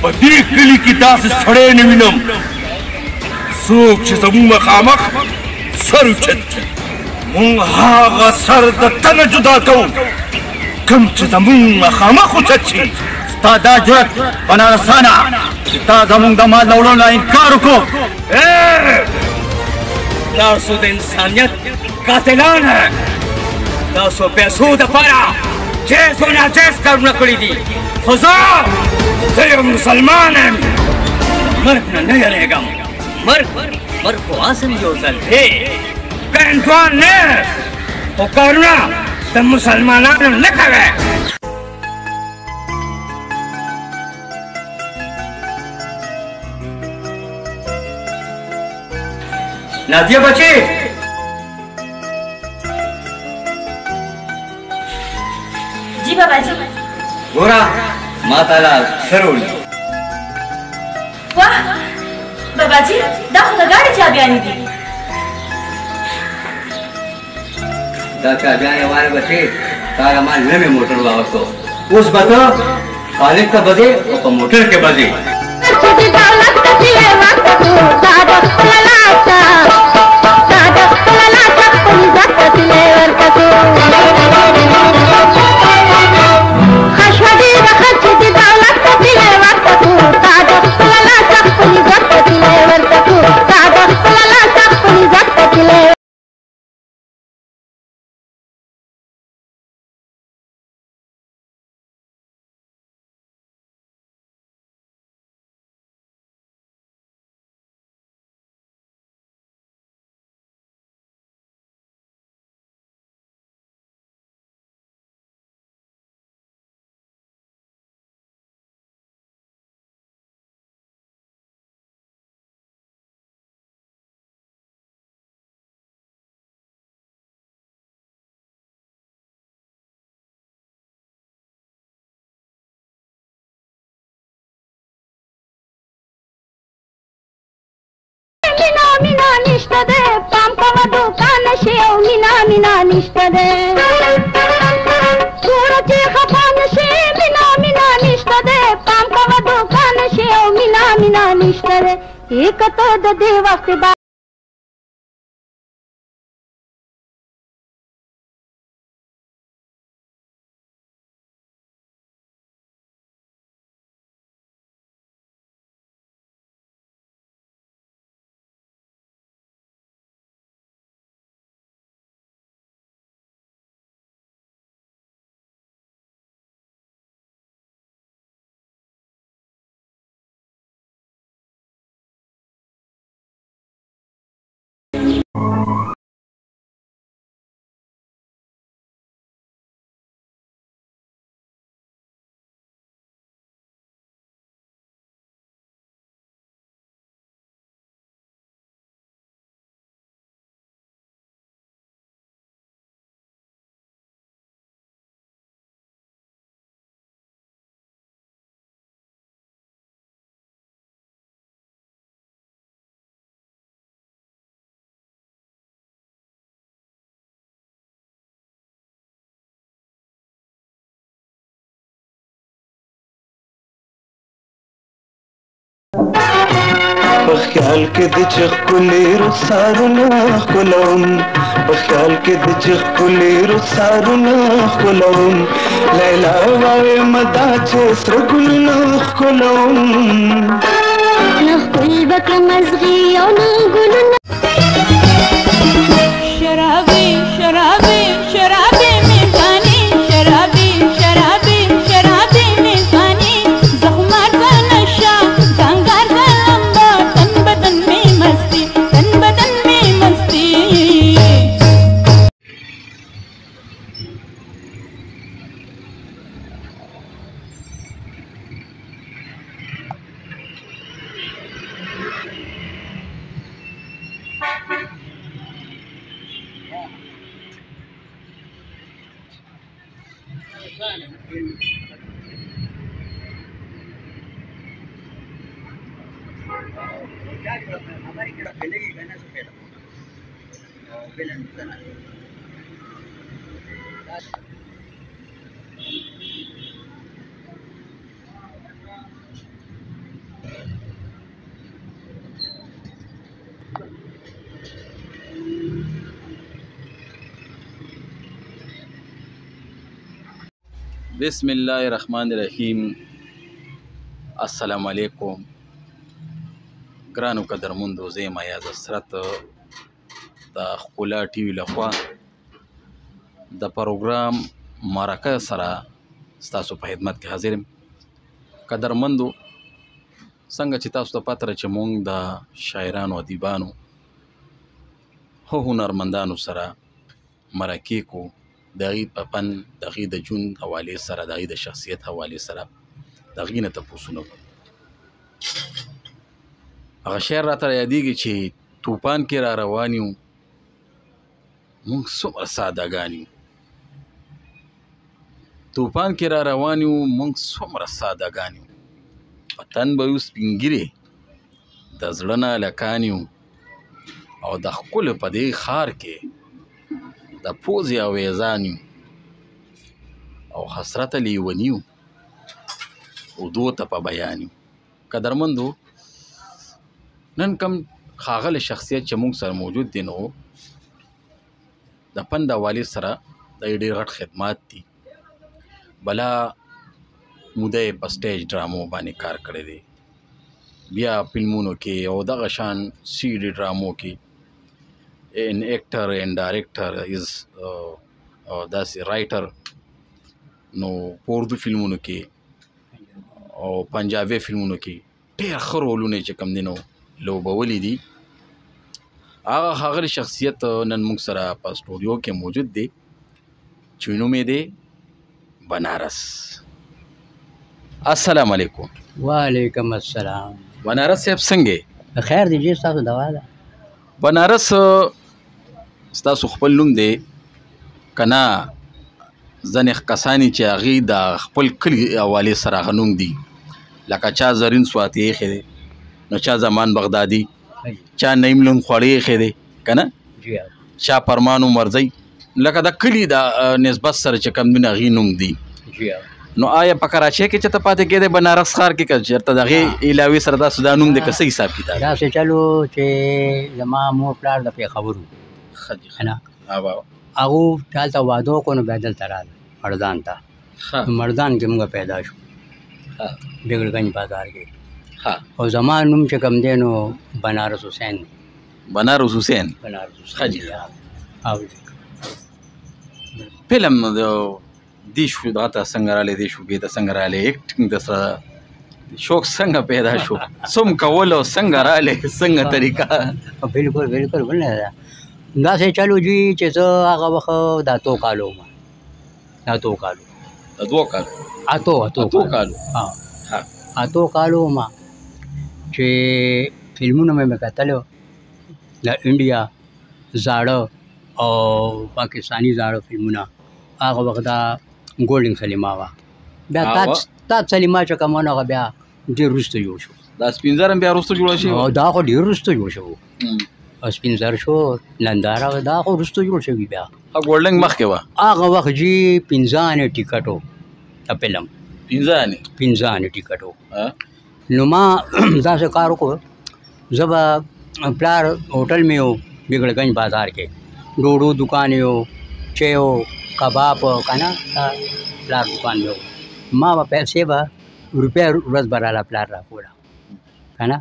په دې کلي کې داسې سړی نه وینم څوک چې زموږ مخامخ سر اوچت کړي. موږ هغه سر د تنه جدا کوو کوم چې زموږ مخامخ اوچت شي. ستا دا جرأت بنارسانه چې تا زموږ د مال د وړلو نه انکار وکړو. تاسو د انسانیت قاتلان تاسو پیسو دپاره جایز او ناجایز کارونه کړي دي، خو زه یو مسلمان یم، مرګ نه نه یریږم. مرګ خو هسې یو ځل دی، که هندوان نه خو کارونه د مسلمانانو نه کوي. نادیه بچې، جی بابا جی. ګوره ما ته لا څه راوړي. واه بابا جی، دا خو د ګاډي چابیانې دي. دا چابیانې واره بچې، تا له ما نوی موټر واخیستو، اوس به ته کالج ته به ځې او په موټر کې به ځې. مینا نشته ده، پام کوه دوکان شي او مینا مینا نشته ده. ګوره چې خفه نه شي، مینا مینا نشته ده، پام کوه دوکان شي او مینا مینا نشته ده. که ته د دې وخت په خیال کې د چې ښکلي رخسارونه ښکلوم، په خیال کې د چې ښکلي رخسارونه ښکلوم، لیلا وایم دا چې سره ګلونه ښکلوم. نه ښکل به کړم ازغي او نه ګلونه. شرابي شرابي شرابي میخاني، شرابي شرابي شرابي میخاني، زخمار د نشه ځنګار د لمبا، تن بدن می مستی، تن بدن می مستی. بسم الله الرحمن الرحیم. السلام علیکم ګرانو قدرمندو، زه یم ایاز حسرت د ښکلا ټي وي لخوا د پروګرام مرکه سره ستاسو په خدمت کې حاضر یم. قدرمندو، څنګه چې تاسو ته پته ده چې مونږ د شاعرانو، ادیبانو، ښه هنرمندانو سره مرکې کوو، د هغې په فن، د هغې د ژوند حوالې سره، د هغې د شخصیت حوالې سره د هغې نه تپوسونه کوو. هغه شعر راته یادېږي چې توپان کې را روان یو، موږ څومره سادهګان یو. توپان کې را روان یو، موږ څومره سادهګان یو. په تن به یو سپین ږیري، د زړه نه هلکان یو، او د ښکلو په دې ښار کې د پوزې اویزان یو، او حسرته لیوني یو، او دوو ته په بیان یو. قدرمندو، نن کم ښاغلی شخصیت چې موږ سره موجود دی، نو د فن د حوالې سره د یې ډېر غټ خدمات دي. بلا موده یې په سټیج ډرامو باندې کار کړی دی، بیا فلمونو کې او دغه شان سی ډي ډرامو کې ان actor and director is داسې writer، نو په اردو فلمونو کې او پنجابي فلمونو کې ډېر ښه رولونه یې چې کوم دی نو لوبولي دي. هغه ښاغلی شخصیت نن موږ سره په سټوډیو کې موجود دی چې نوم یې دی بنارس. السلام علیکم. وعلیکم السلام. بنارس صاحب څنګه یې؟ خیر دی جی، ستاسو دوا ده. بنارس ستاسو خپل نوم دی که نه؟ ځینې کسان یې چې هغوی د خپل کلي حوالې سره هغه نوم دي، لکه چا زرین سواتي ایښی دی، نو چا زمان بغدادي، چا نعیم لون خوړی ایښی دی که نه، چا فرمان عمرزی، لکه د کلي د نسبت سره چې کوم دی هغې نوم دي. نو آیا په کراچۍ کې چېرته پاتې کېدی بنارس ښار کې، که چېرته د هغې علاوې سره تاسو دا نوم دی که څه حساب کتاب؟ داسې چلو چې زما مور پلار د پېښور و، که نه، هغو هلته واده وکړو، نو بیا دلته راغله مردان ته. مردان کې موږ پیدا شو، بېګړګنج بازار کې. او زما نوم چې کوم دی نو بنارس حسین دی. بنارس حسین. بنارس حسین. او فلم دې شو دغه ته څنګه راغلی، دې شوبې ته څنګه راغلی، اکټینګ ته سره شوق څنګه پیدا شو، څوم کول او څنګه راغلی، څنګه طریقه؟ بالکل بالکل ونه داسې چلو جی چې زه هغه وخت د اتو کالو وم، د اتو کالو، د دوو کالو، اتو اتو کالو، اتو کالو وم چې فلمونه مې کتل د انډیا زاړه او پاکستاني زاړه فلمونه. هغه وخت دا ګولډن سلیما وه، بیا تاج سلیما چې کوم و نو هغه بیا ډېر وروسته جوړ شو. دا سپین زر هم بیا وروسته جوړ شو؟ دا خو ډېر وروسته جوړ شو، سپین زر شو، ننداره، دا خو وروسته جوړ شوي. بیا ګولډن مخکې وه هغه وخت جي، پنځه انې ټیکټ و د فلم، پنځه انې، پنځه انې ټیکټ و. نو ما داسې کار وکړو، زه به پلار هوټل مې و بېګړګنج بازار کې، ډوډو دکان یې و، چای و، کباب که نه، پلار دکان مې و. ما به پیسې به روپۍ ورځ به راله پلار راکوله که نه،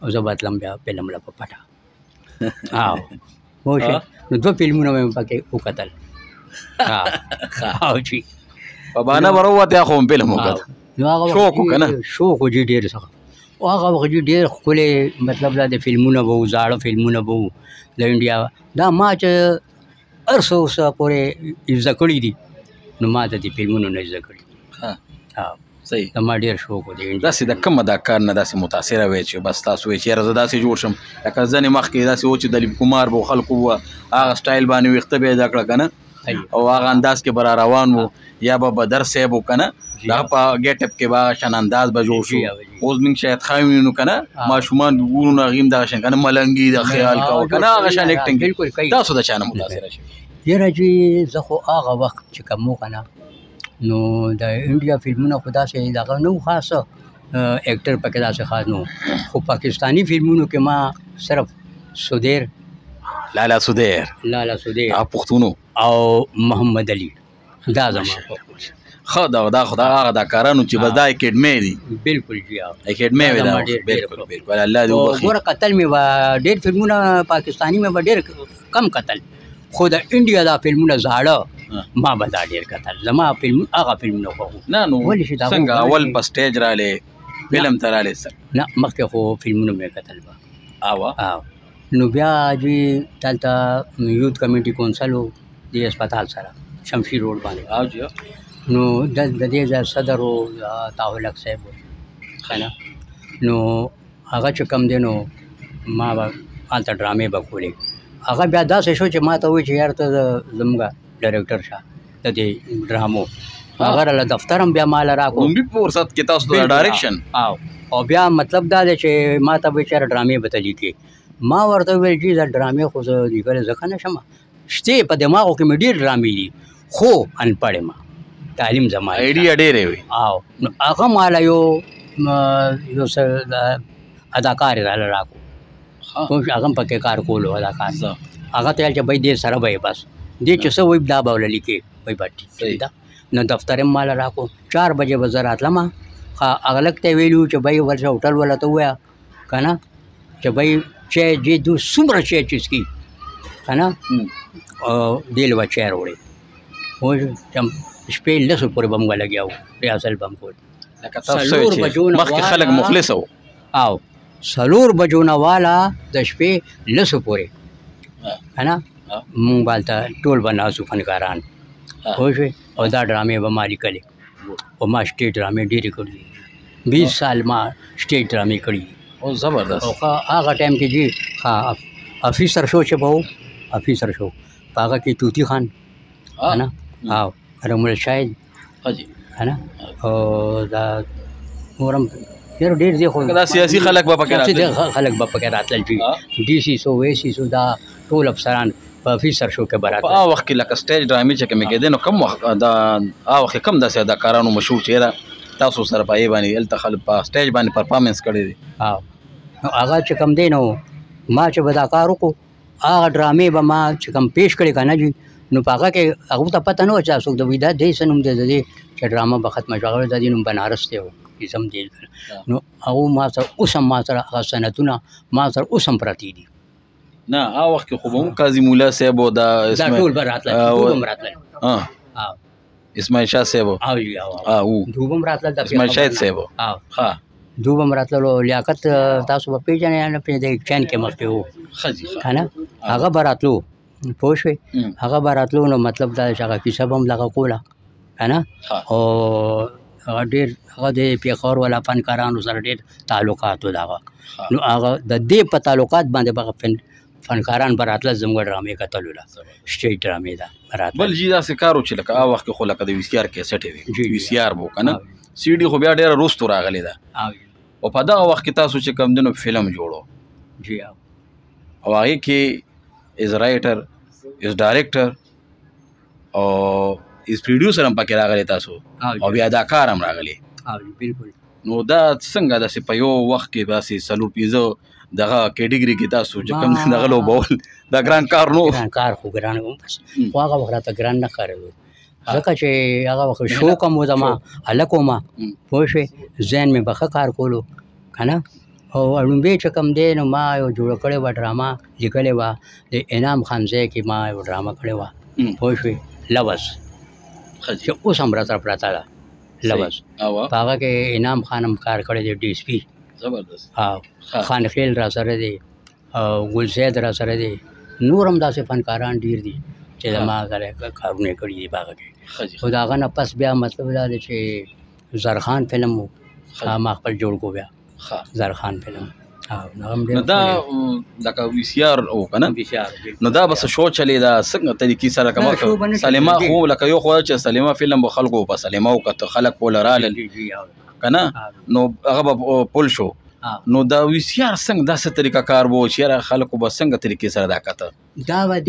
او زه به تلم بیا فلم له په پټه. او پوه شوې؟ نو دوه فلمونه مې پکې وکتل. او جي په بهانه به راووتې، خو هم فلم وکتل. نو هغه شوق و که نه؟ شوق و جي ډېر څخه. او هغه وخت جي ډېر ښکلی مطلب دا د فلمونه به وو، زاړه فلمونه به وو د انډیا. دا ما چې هر څه اوسه پورې زده کړي دي، نو ما د دې فلمونو نه زده کړي. صحیح. زما ډېر شوق و د انډیا. داسې د کوم اداکار نه داسې متاثره وې چې بس تاسو وې چې یاره زه داسې جوړ شم، لکه ځینې مخکې داسې و چې دلیپ کمار به خلکو وه هغه سټایل باندې ویښته به یې زده کړه که نه، او هغه انداز کې به را روان و، یا به بدر صاحب و که نه، دغه په ګیټ اپ کې به هغه شان انداز به جوړ شو. اوس موږ شاید خان وینو که نه، ماشومان ګورو نو هغوی هم دغه شان که نه ملنګي د خیال کوه که نه، هغه شان اکټینګ. تاسو د چا نه متاثره شوي؟ یاره جي زه خو هغه وخت چې کوم و که نه، نو د انډیا فلمونه خو داسې دغه نه و، خاص اکټر پکې داسې خاص نه و، خو پاکستاني فلمونو کې ما صرف سودیر، لالا سودیر، لالا سودیر پښتونو، او محمد علي، دا زما خوښ. ښه دا خو دا هغه اداکارانو چې بس دا اکیډمي دي. بالکل جی، اکیډمي وي دا. بالکل بالکل، الله دې وبخښي. ګوره قتل مې به ډېر فلمونه پاکستاني مې به ډېر کم قتل، خو د انډیا دا فلمونه زاړه ما به دا ډېر کتل. زما فلم هغه فلمونه خوښ. نه نو څنګه اول په سټیج راغلې فلم ته راغلې؟ نه مخکې خو فلمونه مې کتل به. اوا نو بیا جی دلته یوت کمیټي کونسل و دې هسپتال سره شمشیر روډ باندې. او جی نو د دې ځای صدر و طاهرالحق صاحب و که نه، نو هغه چې کوم دی نو ما به هلته ډرامې به کولې. هغه بیا داسې شو چې ما ته ووایي چې یار ته زموږ ډایرکټر شه د دې ډرامو. هغه راله دفتر هم بیا ما له راکړو. لومړي فرصت کې تاسو د ډایرکشن. او بیا مطلب دا دی چې ما ته به چېرې ډرامې به ته لیکې. ما ورته وویل جي دا ډرامې خو زه لیکلی ځکه نه شم، شته په دماغو کې مې ډېر ډرامې دي خو انپړ یم، تعلیم زما ایډیا ډېرې وي. او نو هغه ما له یو یو څه اداکار یې راله راکړو، هغه هم پکې کار کولو اداکار. هغه ته ویل چې بھائی دې سره به یې بس دې چې څه وایي دا به ورله لیکې. وایي بس ټیک ده. نو دفتر یې ما له راکړو. 4 بجې به زه راتلم. هغه لږ ته یې ویلي وو چې بھائی ورشه هوټل والا ته ووایه که نه چې بھائی چای جې دو څومره چای چې څکي که نه دې له به چای راوړې. شپې 10 پورې به موږ لګیا وو، ریهرسل به مو کول. لکه تاسو چې مخکې خلک مخلص وو. او 4 بجو نه والا د شپې 10 پورې که نه موږ به هلته ټول به ناست وو فنکاران، پوه شوې. او دا ډرامې به ما لیکلې او ما سټیج ډرامې ډېرې کړې دي. 20 سال ما سټیج ډرامې کړې دي. او زبردست. او هغه ټایم کې جي افیسر شو چې به و افیسر شو په هغه کې طوطي خان که نه او رمول شاهد که نه او دا نور هم ډېر ډېر دي. خو دا سیاسي خلک به پکې راتلل، خلک به پکې راتلل جي، ډي سي سو وی سي سو دا ټول افسران په افیسر شو کې به راتلل. په هغه وخت کې لکه سټیج ډرامې چې کومې کېدې نو کوم وخت دا هغه وخت کې کوم داسې اداکارانو مشهور چې ده تاسو سره په هغې باندې هلته خلک په سټیج باندې پرفارمنس کړی دی؟ نو هغه چې کوم دی نو ما چې به دا کار وکړو هغه ډرامې به ما چې کوم پیش کړې که نه جي، نو په هغه کې هغو ته پته نه وه چې دا څوک دی، دا دې څه نوم دی، د دې چې ډرامه به ختمه شوه هغه د دې نوم بنارس دی زم دی. نو هغو ما سره اوس هم ما سره هغه سندونه ما سره اوس هم پرتې دي. نه هغه وخت کې خو به هم قاضي مولا صاحب او دا ټول به راتلل، ټول هم راتلل. اسماعیل شاه صاحب او دوی به هم راتلل، اسماعیل شاهد صاحب دوی به هم راتلل. لیاقت تاسو به پېژنئ یا نه پېژنئ، چین کې مخکې و که نه، هغه به راتلو، پوه شوې. هغه به راتلو نو مطلب دا چې هغه کیسه به هم دغه کوله که نه. او هغه ډېر هغه د پېښور والا فنکارانو سره ډېر تعلقات و د هغه. نو هغه د دې په تعلقات باندې به فنکاران به راتلل زموږ ډرامې کتلو له، سټیج ډرامې ده راتلل. بل جي داسې کار و چې لکه هغه وخت کې خو لکه د وي سي آر کیسټې وې، وي سي آر به و که نه، سي ډي خو بیا ډېره وروستو راغلې ده. او په دغه وخت کې تاسو چې کوم دی نو فلم جوړو جي، او هغې کې از رایټر، از ډایرکټر او از پروډیوسر هم پکې راغلی تاسو، او بیا اداکار هم راغلی. بالکل. نو دا څنګه داسې په یو وخت کې داسې 4 5 دغه کیټګري کې تاسو چې کوم دغه لوبول دا ګران کار نو؟ ګران کار خو ګران و، بس خو هغه وخت راته ګران نه ښکارېدو ځکه چې هغه وخت شوق هم و زما، هلک وم، پوه شوې، ذهن مې به ښه کار کولو که نه. او ړومبی چې کوم دی نو ما یو جوړه کړې وه ډرامه، لیکلې وه د انعام خان ځای کې ما یو ډرامه کړې وه، پوه شوې، لوز چې اوس هم راته پرته ده لوز. په هغه کې انعام خان هم کار کړی دی، ډي اس پي. زبردست. خان خیل را سره دی او ګل سید را سره دی، نور هم داسې فنکاران ډېر دي چې زما سره کارونه یې کړي دي په هغه کې. خو د هغه نه پس بیا مطلب دا دی چې زرخان فلم و، ما خپل جوړ کړو بیا زرخان فلم. نو دا لکه وي سي آر و که نه، نو دا به څه شو چلې دا څنګه طریقې سره که سلیما خو لکه یو خو چې سلیما فلم به خلکو په سلیما وکته خلک پوله رالل که نه، نو هغه به پل شو. نو دا وي سي آر څنګه داسې طریقه کار وو چې یاره خلکو به څنګه طریقې سره دا کته؟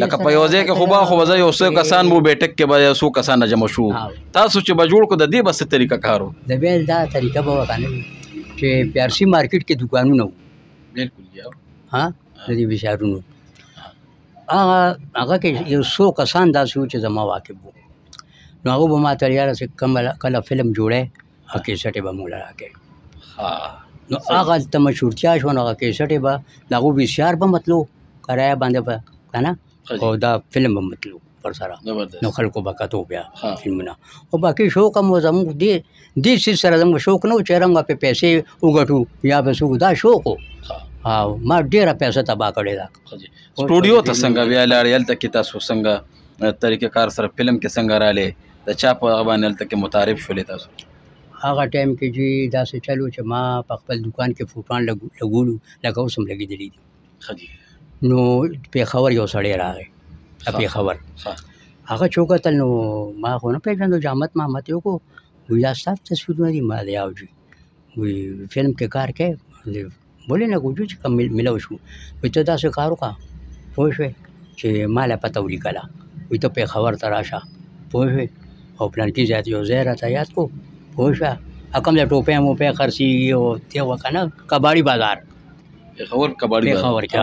لکه په یو ځای کې خو به خو به یو څو کسان وو، بیټک کې به یو څو کسان جمع شو، تاسو چې به جوړ کړو د دې به څه طریقه کار و؟ د بیا دا طریقه به وه که نه چې پي آر سي مارکیټ کې دوکانونه وو. بالکل. ها د دې بشارونو هغه هغه کې یو څو کسان داسې وو چې زما واقف وو. نو هغه به ما ته یاره چې کله فلم جوړی هغه کیسټې به موږ له راکوې. نو هغه هلته مشهورتیا شوه، نو هغه کیسټې به د هغو وي سي آر به متلو کرایه باندې به که نه، او دا فلم به متلو ورسره، نو خلکو به کتو بیا فلمونه. خو باقي شوق هم و زموږ دې څیز سره زموږ شوق نه و چې رنګه پرې پیسې وګټو یا به څوک، دا شوق و. او ما ډېره پیسه تباه کړې ده. سټوډیو ته څنګه بیا لاړې؟ هلته کې تاسو څنګه طریقه کار سره فلم کې څنګه رالې؟ د چا په هغه باندې هلته کې متعارف شولې تاسو؟ هغه ټایم کې چې داسې چلو چې ما په خپل دکان کې فوټان لګولو، لکه اوس هم لګېدلي دي. نو پېښور یو سړی راغی، پېښور هغه چې وکتل نو ما خو نه پېژندو، جامت مامت یې وکړو، وایي دا ستاسو تصویرونه دي؟ ما دی او جي. وایي فلم کې کار کوې؟ ولې نه کوو چې کوم ملو شو. وایي ته داسې کار وکړه، پوه شوې، چې ما له پته ولیکله، وایي ته پېښور ته راشه، پوه شوې، او پلانکي ځای ته یو ځای راته یاد کړو، پوه شوې، کوم ځای ټوپۍ موپۍ خرڅېږي او دی وه که نه، کباړي بازار، پېښور کباړي پېښور کې،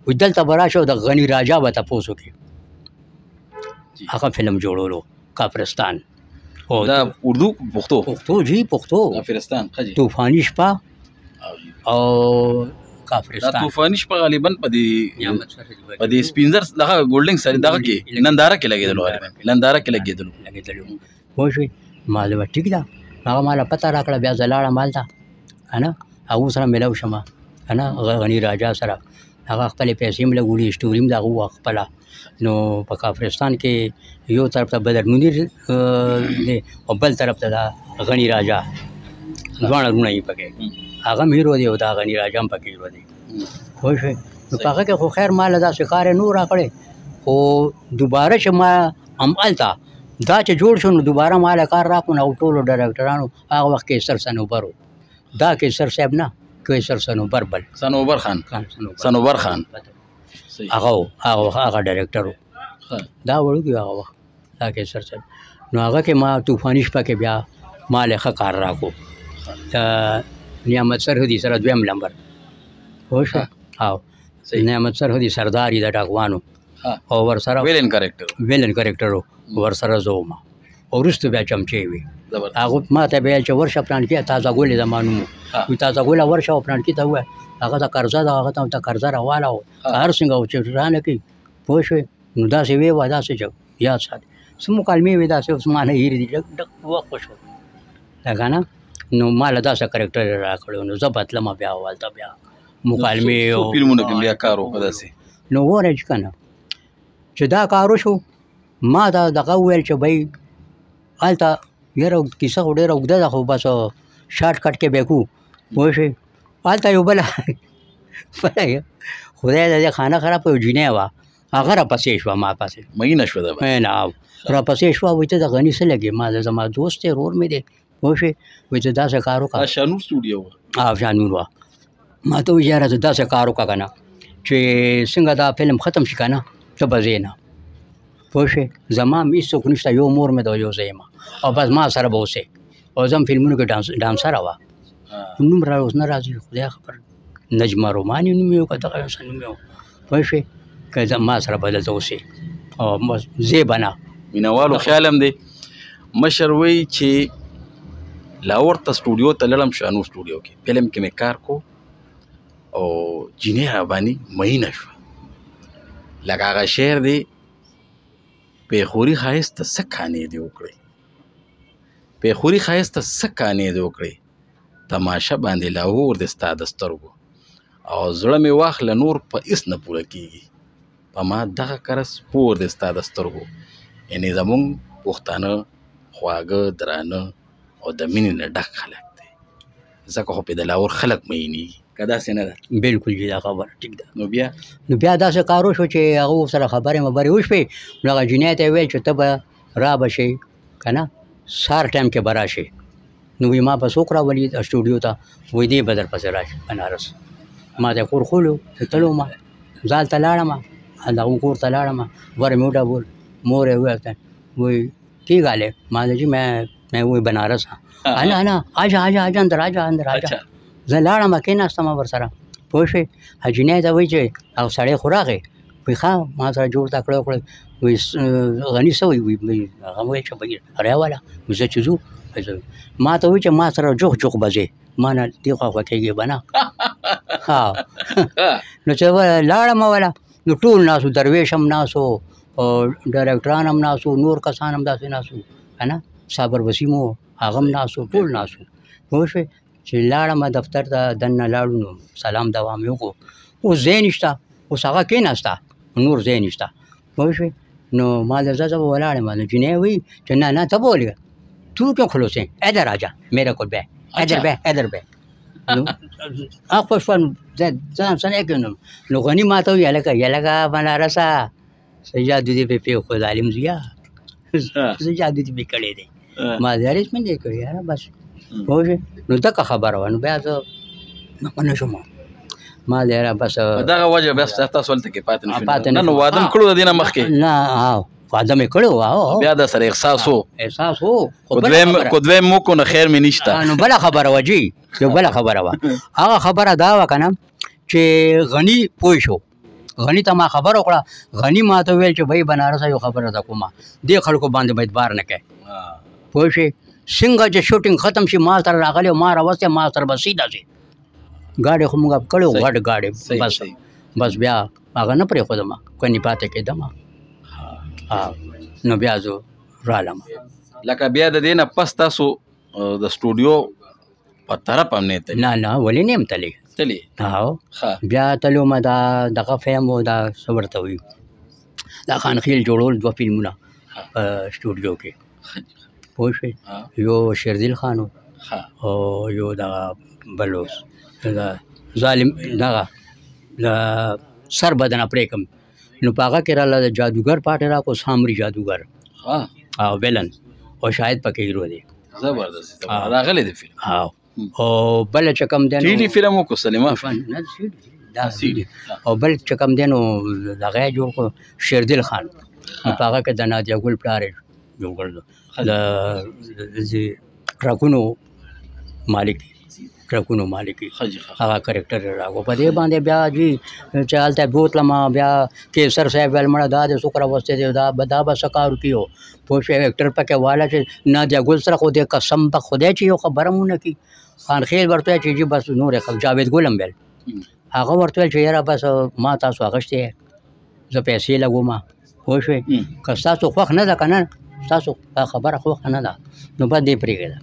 وایي دلته به راشه او د غني راجا به تپوس وکړي، هغه فلم جوړولو کافرستان. او دا اردو پښتو؟ پښتو جی، پښتو. کافرستان طوفاني شپه او کافرستان. دا طوفاني شپه غالبا په دې سپینزر دغه ګولډینګ سره دغه کې ننداره کې لګېدلو، غالبا ننداره کې لګېدلو. پوه شوې؟ ما ویل ټیک ده. هغه ما له پته راکړه، بیا زه لاړم هلته که نه، هغو سره میلاو شوم که نه، غني راجا سره، هغه خپلې پیسې هم لګولې، سټوري هم د هغه وه خپله. نو په کافرستان کې یو طرف ته بدر منیر دی او بل طرف ته دا غني راجا، دواړه وروڼه یې پکې، هغه هم هیرو دی او دا غني راجا هم پکې هیرو دی. پوه شوې؟ نو په هغه کې خو خیر ما له داسې کار یې نه و راکړی، خو دوباره چې ما همالته دا چې جوړ شو نو دوباره ما له کار راکړو. نو ټولو ډایرکټرانو هغه وخت کیسر صنوبر و، دا کیسر صاحب نه، کیسر صنوبر بل، صنوبر خان، صنوبر خان هغه و، هغه ډایرکټر و، دا وړوکی هغه وخت دا کیسر صاحب. نو هغه کې ما طوفاني شپه کې بیا ما له ښه کار راکړو، د نعمت سرحدي سره دویم لمبر، پوه شوې؟ او نعمت سرحدي سردار یې د ډاکوانو، او ورسره ویلن کریکټر، ویلن کریکټر و، ورسره زه وم. او وروسته بیا چمچې وې، هغه ما ته به ویل چې ورشه پلانکي تازه ګل یې زما نوم و، وایي تازه ګله ورشه او پلانکي ته ووایه هغه ته قرضه ده، هغه ته قرضه راواله او هر څنګه و چې رانه کړي، پوه شوې؟ نو داسې ویې وه، داسې چې یاد ساتي څه مکالمې وې، داسې اوس ما نه هېرې دي، لږ ډک وخت وشو دا که نه. نو ما له داسې کرکټر یې راکړی، نو زه به تلمه بیا هلته بیا مکالمې او فلمونو کې بیا کار وکړه داسې. نو وره چې که نه چې دا کار وشو، ما ته دغه وویل چې بھائی هلته یاره کیسه خو ډېره اوږده ده، خو بس شارټ کټ کې به یې کړو، پوه شوې؟ هلته یو بله خدای د دې خانه خراب یو جینۍ وه، هغه راپسې شوه ما پسې، مینه شوه ده، مینه راپسې شوه، وایي ته د غني څه لګې؟ ما زما دوست دی، ورور مې دی، پوه شوې؟ وایي ته داسې کار وکړه. شانور سټوډیو وه؟ شانور وه. ما ته وویل یاره ته داسې کار وکړه که نه چې څنګه دا فلم ختم شي که نه ته به ځې نه، پوه شوې؟ زما هم هېڅوک نشته، یو مور مې ده یو زه یم، او بس ما سره به اوسې. او زه هم فلمونو کې ډانسره وه، نوم را اوس نه راځي، خدای خبر، نجمه روماني نوم یې و که دغه یو څه نوم یې و، پوه شوې؟ که ما سره به دلته اوسې او بس ځې به نه. مینهوالو خیال هم دی، مشر وایي چې لاهور ته سټوډیو ته لاړم، شانور سټوډیو کې فلم کې مې کار کو او جینۍ راباندې مینه شوه، لکه هغه شعر دی، پېښوري ښایست ته څه کانې دې وکړې، پېښوري ښایست ته څه کانې دې وکړې، تماشه باندې لاهور دی ستا د سترګو، او زړه مې واخله نور په هېڅ نه پوره کېږي، په ما دغه کرس پور دی ستا د سترګو. یعنې زمونږ پښتانه خواږه درانه او د مینې نه ډک خلک دی، ځکه خو پرې د لاهور خلک مینېږي، که داسې نه ده؟ بلکل جي، دا خبره ټیک ده. نو بیا داسې کار وشو چې هغه سره خبرې مبرې وشوې، نو هغه جینۍ ته یې وویل چې ته به را به شې که نه، سهار ټایم کې به راشې. نو وایي ما به څوک راولي سټوډیو ته؟ وایي دی به در پسې راشي بنارس. ما ته یې کور ښوولو، زه تللی وم، زه هلته لاړم، دغه کور ته لاړم، ور مې وډبول، مور یې وویل وایي کی ګل ہے؟ ما جی میں وہی بنارس ہاں. انا انا آجا آجا آجا اندر آجا اندر آجا. زه لاړم کېناستم ورسره، پوه شوې؟ جینۍ ته وایي چې هغه سړی خو راغی، وایي ښه ما سره جوړ تا کړی وکړی. وایي غني څه وایي؟ وایي هغه ویل چې بهیر راواله زه چې ځو. ما ته وایي چې ما سره جوخ جوخ به ځې، ما نه دې خوا خوا کېږي به نه. ها نو چې لاړم وله نو ټول ناست وو، دروېش هم ناست و، او ډایرکټران هم ناست وو، نور کسان هم داسې ناست وو که نه، صابر وسیم و هغه هم ناست و، ټول ناست وو. پوه شوې؟ چې لاړم دفتر ته دننه لاړو نو سلام دوام یې وکړو. اوس ځای نشته، اوس هغه کېناسته نور ځای نشته. پوه شوې؟ نو ما له زه به ولاړ یم. نو جینۍ وایي چې نه نه ته به ولې تو کیوں خلوص ہے، ادھر آ جا میرے کو بہ، ادھر بہ ادھر بہ. نو هغه شوه نو ځان سره یې کړم. نو غني ما ته وایي هلکه یلکه بنارسه څه جادو دې پرې پېښ کړو ظالم زویه، څه جادو دې پرې کړی دی؟ ما یاره هېڅ مې نه دی کړی یاره بس. پوه شوې؟ نو دغه خبره وه. نو بیا زه نه شوم، ما یاره بس دغه وجه بیا تاسو هلته کې پاتې نه شوئ. نه نو واده مې کړو د دې نه مخکې؟ نه واده مې کړی و. بیا د سره احساس و؟ احساس و. کو دویم مو کو نو خیر مې نشته. نو بله خبره وه جي، یو بله خبره وه. هغه خبره دا وه که نه چې غني پوه شو، غني ته ما خبره وکړه، غني ما ته وویل چې بھائی بنارسه یو خبره درته کومه، دې خلکو باندې به اعتبار نه کوې. پوه شوې؟ څنګه چې شوټینګ ختم شي ما سره راغلی ما راوستی، ما سره به سیده ځې. ګاډی خو موږ کړی و، غټ ګاډی، بس بس بیا هغه نه پرېښودم، کني پاتې کېدم. نو بیا زه رالم. لکه بیا د دې نه پس تاسو د سټوډیو په طرف هم نه تللی؟ نه نه ولې نه یم تللی. تللی؟ هاو بیا تللی وم. دا دغه فهم و، دا څه ورته وایي، دا خانخیل جوړول دوه فلمونه په سټوډیو کې. پوه شوې؟ یو شیردل خان و او یو دغه بل و ظالم دغه سر بدنه پرې کړم. نو په هغه کې راله د جادوګر پاټې راکړو، سامري جادوګر او ویلن او شاهد پکې هیرو دی. زبردست راغلی دی فلم. او بل چې کوم دی سي ډي فلم وکړو سینما نه دا سي ډي. او بل چې کوم دی نو دغه یې جوړ کړو شیردل خان. نو په هغه کې د نادیه ګل پلار یې جوړ کړو، د ټرکونو مالک، ټرکونو مالک هغه کرکټر یې راکړو. په دې باندې بیا جي چې هلته بوتلم، بیا کیسر صاحب ویل مړه دا دې څوک راوستی دی، دا به څه کار وکړي؟ پوه شوې؟ اکټر پکې واله چې نادیه ګل سره خو دې قسم په خدای چې یو خبره مو نه کړي. خانخیل ورته ویل چې جي بس نور یې جاوید ګل هم ویل، هغه ورته ویل چې یاره بس ما تاسو اخیستی، زه پیسې لګوم. پوه شوې؟ که ستاسو خوښ نه ده که نه، ستاسو دا خبره خوښه نه ده نو بس دې پرېږده.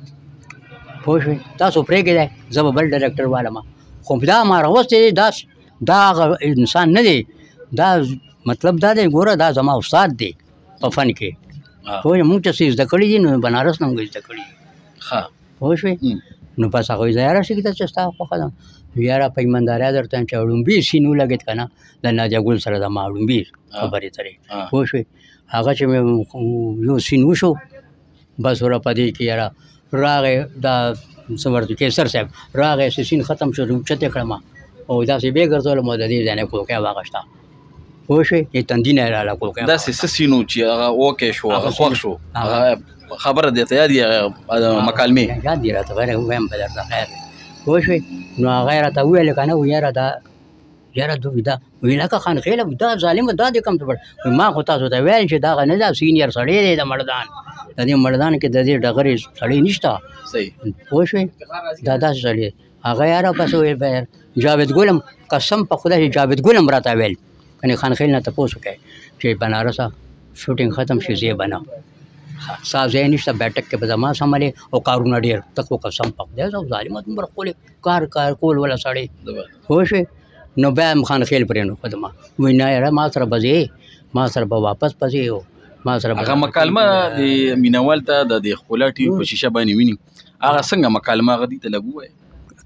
پوه شوې؟ تاسو پرېږدی، زه به بل ډایرکټر والم. خو دا ما راوستی دی، دا هغه انسان نه دی، دا مطلب دا دی ګوره دا زما استاد دی په فن کې. پوه شوې؟ موږ چې څه زده کړي دي نو بنارس نه موږ زده کړي دي. پوه شوې؟ نو بس هغه وایي یاره څه کیده چې ستا خوښه ده. یاره په ایماندارۍ درته وایم چې ړومبی سین ولګېد که نه د نادیه ګل سره زما ړومبی خبرې ترې. پوه شوې؟ هغه چې مې یو سین وشو بس وره په دې کې یاره راغی دا څه ورته کیسر صاحب راغی، چې سین ختم شو اوچت یې کړم او داسې بیا ګرځولم او د دې ځای نه کوکۍ واخیسته. پوه شوې؟ دې تندي نه یې راله کوکۍ. داسې څه سین و چې هغه اوکې شو، هغه خوښ شو، هغه خبره دې ته یاد دي، هغه مکالمې یاد دي راته، غیر ووایم به درته خیر دی. پوه شوې؟ نو هغه یې راته وویل که نه، یاره دا یاره دوی دا وایي لکه خانخېله دا ظالمه دا دې کوم څه پټ. ما خو تاسو ته ویل چې دغه نه ده سینیر سړی دی د مردان، د دې مردان کې د دې ډغرې سړی نشته. پوه شوې؟ دا داسې سړی دی. هغه یاره بس وویل به جاوید ګل هم قسم په خدای چې جاوید ګل هم راته ویل کنې خانخېل نه تپوس وکړئ چې بنارسه شوټینګ ختم شي ځای به نه، ستا ځای نشته، بیټک کې به زما سملې او کارونه ډېر، ته خو قسم په خدای زه ظالمه دومره ښکلی کار کار کول وله سړی. پوه شوې؟ نو بیا هم خانخېل پرېنښودم. وایي نه یاره ما سره به ځې، ما سره به واپس به ځې او ما سره به هغه مکالمه د مینوال ته د دې ښکلا ټي وي په شیشه باندې ویني، هغه څنګه مکالمه هغه دې ته لږ ووایه.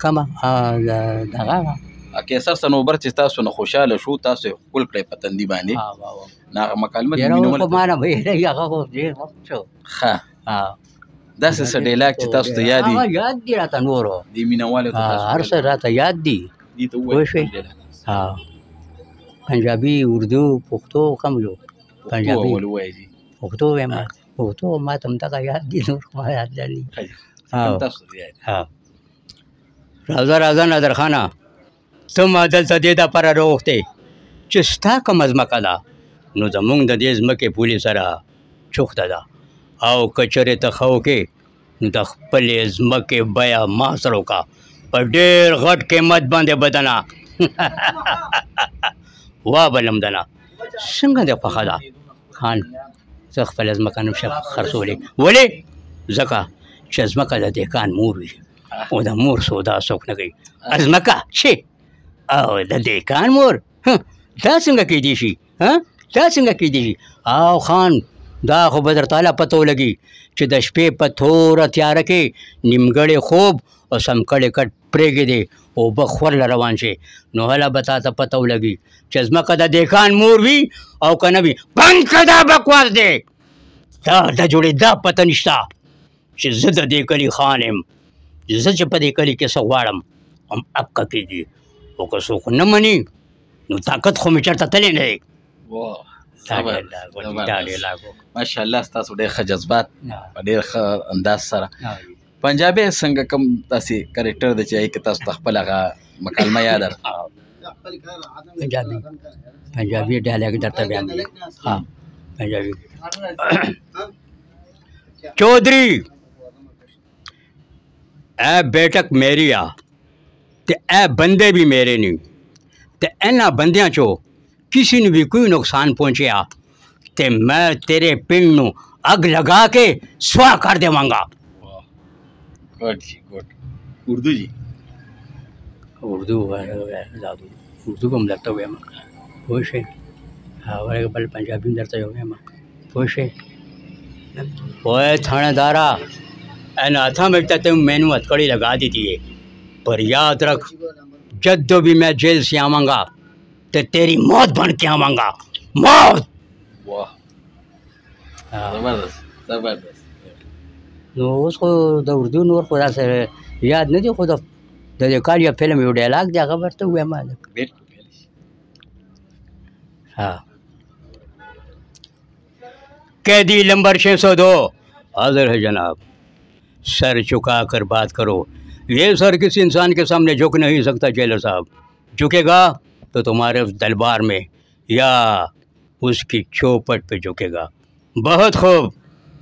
کومه؟ دغه کیسر صنوبر چې تاسو نه خوشاله شو، تاسو یې ښکل کړئ په تندي باندې، نه هغه مکالمه د مینوال خو ما نه به هېروي، هغه خو ډېر وخت شو. ښه داسې څه ډیلاګ چې تاسو ته یاد دي؟ هغه یاد دي راته، نورو د مینوالو ته هر څه راته یاد دي. دې ته ووایه. پوه شوې؟ پنجابي، اردو، پښتو کوم یو؟ پنجابي اول ووایه جي. پښتو وایم، پښتو ما ته هم دغه یاد دي، نور ما یاد نه دي. تاسو ته یاد دي. راځه راځه نادرخانه، ته ما دلته دې دپاره راوغوښتې چې ستا کومه ځمکه ده نو زمونږ د دې ځمکې پولې سره چوخته ده، او که چېرې ته ښه وکړې نو د خپلې ځمکې بیه ما سره وکړه په ډېر غټ قیمت باندې به دنه وا بلم دنه. څنګه دې خوښه ده خان؟ زه خپله ځمکه نه شم خرڅولی. ولې؟ ځکه چې ځمکه د دهقان مور وي او د مور سودا څوک نه کوي. ځمکه چې او د دهقان مور دا څنګه کېدی شي؟ دا څنګه کېدی شي؟ او خان دا خو به درته هله پته ولګي چې د شپې په توره تیاره کې نیمګړی خوب او سم کړی کټ پرېږدې اوبه خورله روان شي، نو هله به تا ته پته ولګي چې ځمکه د دهقان مور وي او که نه وي. بند کړه دا بکواس دی، دا د جوړېدا پته نشته چې زه د دې کلي خان یم، زه چې په دې کلي کې څه غواړم هم اکه کېږي، او که څوک نه مني نو طاقت خو مې چېرته تللی نه دی. ماشاءالله ستاسو ډېر ښه جذبات په ډېر ښه انداز سره. پنجابی څنګه کوم داسې کرکټر دی چې هغې کې تاسو ته خپل هغه مکالمه یاده ده؟ پنجابي پنجابي ډایلاګ درته بیان دی. ها پنجابي. چودھری اے بیٹک میری آ تے اے بندے بھی میرے نہیں، تے اینا بندیاں چو کسی نے بھی کوئی نقصان پہنچیا تے میں تیرے پنڈ نو اگ لگا کے سواہ کر دیواں گا۔ گڈ جی گڈ۔ اردو جی؟ اردو اردو کو درته وایم پوه شئ، بل پنجابي هم درته وایم پوه شئ۔ اوئے تھانے دارا اینا ہاتھاں میں تے مینوں ہتھکڑی لگا دیتی ہے، پر یاد رکھ جدوں بھی میں جیل سے آواں گا تے تیری موت بن کے آواں گا، موت۔ واہ زبردست زبردست۔ نو اوس خو د اردو نور خو داسې یاد نه دي، خو د دې کال یو فلم یو ډایلاګ دی هغه ورته ووایم. ها कैदी नंबर 602 हाजिर है जनाब। सर झुका कर बात करो, ये सर किसी इंसान के सामने झुक नहीं सकता जेलर साहब, झुकेगा तो तुम्हारे उस दरबार में या उसकी चौपट पे झुकेगा। बहुत खूब,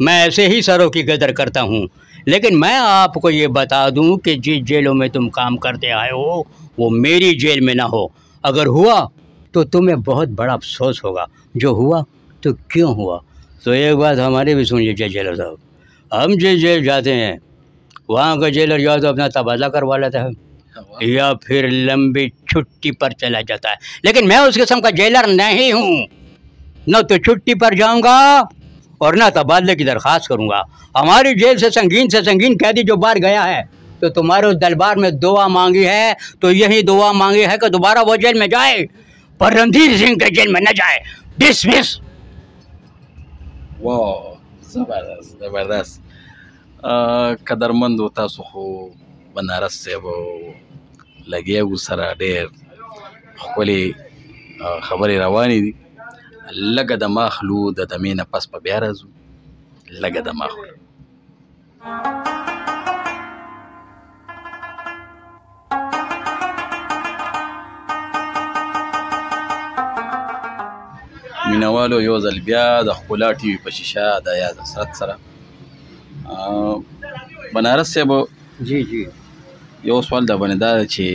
मैं ऐसे ही सरों की कदर करता हूँ, लेकिन मैं आपको ये बता दूँ कि जिस जेलों में तुम काम करते आए हो वो मेरी जेल में ना हो, अगर हुआ तो तुम्हें बहुत बड़ा अफसोस होगा, जो हुआ तो क्यों हुआ। तो एक बात हमारी भी सुन लीजिए जेलर साहब, हम जिस जेल जाते हैं वहाँ का जेलर या तो अपना तबादला करवा लेता है या फिर लंबी छुट्टी पर चला जाता है, लेकिन मैं उस किस्म का जेलर नहीं हूँ, न तो छुट्टी पर जाऊँगा और न तबादले की दरख्वास्त करूँगा। हमारी जेल से संगीन कैदी जो बाहर गया है तो तुम्हारे उस दरबार में दुआ मांगी है, तो यही दुआ मांगी है कि दोबारा वो जेल में जाए पर रणधीर सिंह के जेल में न जाए। डिसमिस। वाह जबरदस्त जबरदस्त। قدرمندو تاسو خو بنارس صاحب لګیا و سره ډېر ښکلې خبرې روانې دي. لږه دمه اخلو، د دمې نه پس به بیا راځو. لږه دمه اخلو. مینوالو یو ځل بیا د ښکلا ټي وي په شیشه د یاد حسرت سره. بنارس صاحب جی جی، یو سوال دا باندې دا دی چې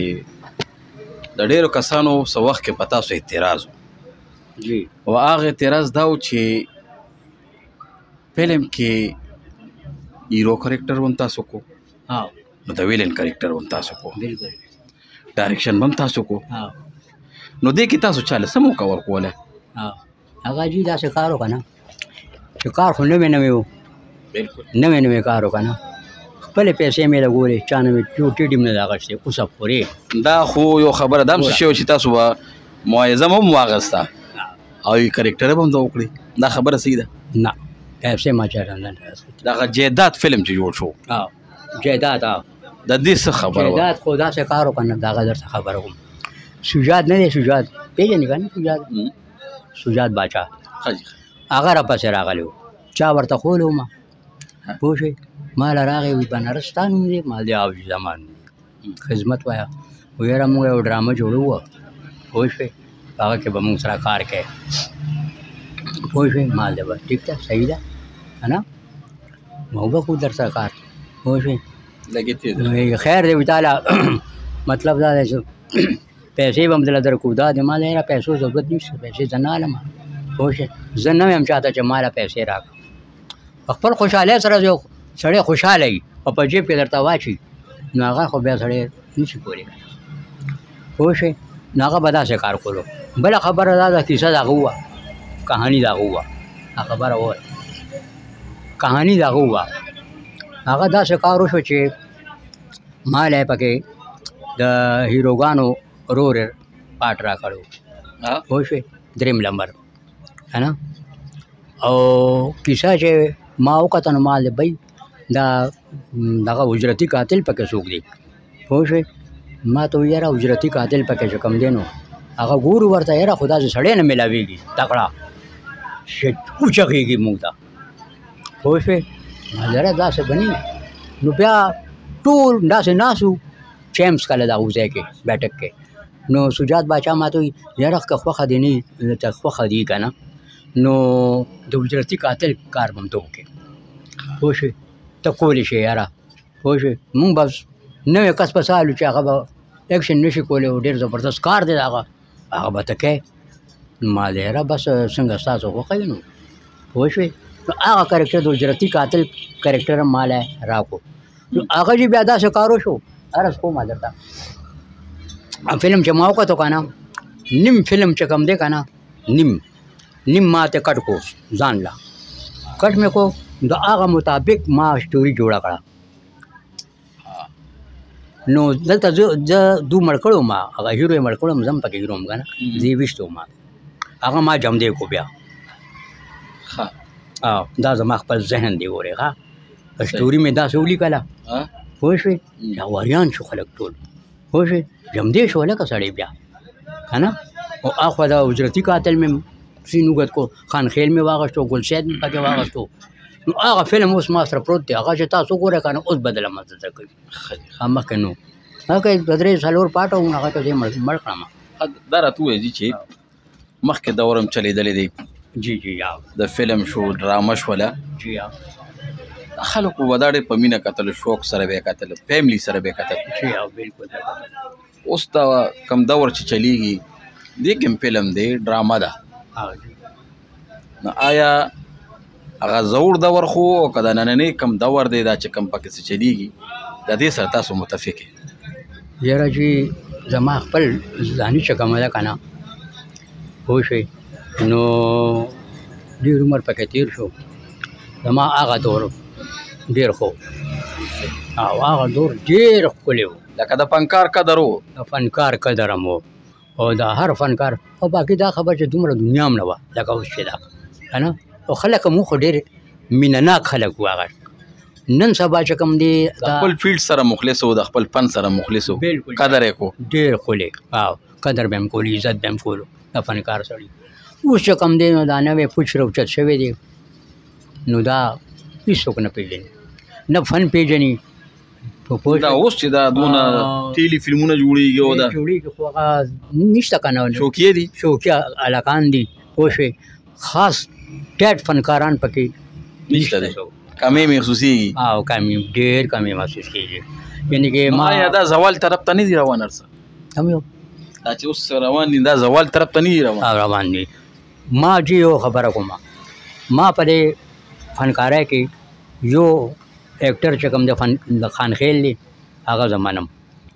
د ډېرو کسانو څه وخت کې په تاسو اعتراض و جی، او هغه اعتراض دا و چې فلم کې هیرو کرکټر هم تاسو کو، نو د ویلن کرکټر هم تاسو کو، بالکل ډایرکشن هم تاسو کو، نو دې کې تاسو چاله څه موقع ورکوله؟ هغه جی داسې کار وکړه نه چې کار خو نوی نوی و، بالکل نوی نوی کار وکړه نه، خپلې پیسې مې لګولې، چا نه مې یو ټیډ هم نه دی اخیستی اوسه پورې. دا خو یو خبره ده هم څه شی چې تاسو به معاوضه هم واخیسته او یو کرکټر به هم دا وکړي، دا خبره صحیح ده؟ نه، پیسې ما چا نه اخیستې. دغه جیداد فلم چې جوړ شو، جیداد د دې څه خبره وه؟ جیداد خو داسې کار وکړه نه، دغه درته خبره کوم. شجاعت نه دی، شجاعت پېژنې که نه؟ شجاعت شجاعت باچا هغه راپسې راغلی و، چا ورته ښوولی و ما، پوه شوې؟ ما له راغی وایي بنارس ستا نوم دی؟ ما دی او زما نوم دی. خدمت وایه. ویره موږ یو ډرامه جوړوو، پوه شوې؟ په هغه کې به موږ سره کار کوې. پوه شوې؟ ما ویل بس ټیک ده، صحیح ده، که نه ما به کوو در سره کار. پوه شوې؟ لګېدې. خیر دی تعالی، مطلب دا دی چې پیسې به هم دله درکړو. دا دی ما له یاره پیسو ضرورت نشته، پیسې زه نه علم. پوه شوې؟ زه نه وایم چا ته چې ما له پیسې راکړه. په خپل خوشحالۍ سره یو سړی خوشحاله وي او په جیب کې درته واچي، نو هغه خو بیا سړی نشي کولی. پوه شوې؟ نو هغه به داسې کار کولو. بله خبره دا ده، کیسه د هغه وه، کهاني د هغه وه، دا خبره وه، کهاني د هغه وه. هغه داسې کار وشو چې ما له یې پکې د هیروګانو رور پاټ راکړی و. پوه شوې؟ دریم لمبر که نه. او کیسه چې ما وکته نو ما ویل بھئی دا دغه اجرتي قاتل پکې څوک دی. پوه شوې؟ ما ته وویل یاره اجرتي قاتل پکې چې کوم دی نو هغه ګورو ورته، یاره خو داسې سړی نه میلاویږي تکړه چې وچغېږي موږ ته. پوه شوې؟ ما ویل یاره داسې به نه وي. نو بیا ټول داسې ناست وو چیمس کله دغه ځای کې بیټک کې. نو سجاد باچا ما ته وویل یاره که خوښه دې نه وي، ته خوښه دي که نه، نو د اجرتي قاتل کار به هم ته وکړې. پوه شوې؟ ته کولی شې یاره. پوه شوې؟ موږ بس نوی کس به څه حال چې هغه به اکشن نه شي کولی او ډېر زبردست کار دی د هغه، هغه به ته کوې. ما ویل یاره بس څنګه ستاسو خوښه وي نو. پوه شوې؟ نو هغه کرکټر د اجرتي قاتل کرکټر هم ما له راکړو. نو هغه چې بیا داسې کار وشو، عرض کوم درته، فلم چې ما وکتو که نه، نیم فلم چې کوم دی که نه، نیم نیم ما ته کټ کو ځان له کټ مې کو، د هغه مطابق ما سټوري جوړه کړه. نو دلته زه دو مړ کړو، ما هغه هیرو یې مړ کړم، زه هم پکې هیرو وم که نه، زه یې ویشتی وم، هغه ما جمدې کو بیا. دا زما خپل ذهن دی ګورې. ښه سټوري مې داسې ولیکله. پوه شوې؟ جاواریان شو خلک ټول. پوه شوې؟ جمدې شو لکه سړی بیا که نه. او اخوا دا اجرتي قاتل مې سین اوږد کو، خانخیل مې واغښتو، ګل سید مې پکې واغښتو. نو هغه فلم اوس ما سره پروت دی، هغه چې تاسو وګورئ که نه اوس به دله مزه درکوي. مخکې نو هغه دوه درې څلور پاټه وو، هغه ته زه مړ کړم. دا راته ووایه چې مخکې دور هم چلېدلی دی. جی جی یا د فلم شو، ډرامه شوله، جی یا خلکو به دا ډېر په مینه کتل، شوق سره به یې کتل، فیملی سره به یې کتل. جی یا بالکل. اوس دا کم دور چې چلېږي دې کې هم فلم دی، ډرامه ده. نو آیا هغه زوړ دور خو او که د نننۍ کم دور دی دا چې کم پکې څه چلېږي، د دې سره تاسو متفق یئ؟ یاره چې زما خپل ځاني چې کومه ده که نه، پوه شوې، نو ډېر عمر پکې تېر شو. زما هغه دور ډېر ښه او هغه دور ډېر ښکلی و، لکه د فنکار قدر و، د فنکار قدر هم و، او د هر فنکار. او باقي دا خبر چې دومره دنیا هم نه وه لکه اوس چې ده که نه، او خلک هم خو ډېر مینه ناک خلک وو. هغه نن سبا چې کوم دی د خپل فیلډ سره مخلص و، د خپل فن سره مخلص و، قدر یې کو، ډېر ښکلی. او قدر به هم کولو، عزت به هم کولو د فنکار سړي. اوس چې کوم دی نو دا نوی پوچ راوچت شوی دی، نو دا هېڅوک نه پېژني، نه فن پېژني. دا اوس چې دا دونه ټیلي فلمونه جوړېږي او دا جوړېږي، خو هغه نشته که نه، شوقیه دي، شوقیه هلکان دي. پوه شوې؟ خاص ټیټ فنکاران پکې نشته دی، کمې محسوسېږي. او کمې، ډېر کمې محسوس کېږي. یعنې کې ما آیا دا زوال طرف ته نه دي روان؟ هر څه هم یو دا چې اوس روان دي، دا زوال طرف ته نه دي روان. روان دي. ما جی یو خبره کوم، ما په دې فنکارۍ کې یو اکټر چې کوم د فن د خانخیل دی، هغه زه منم.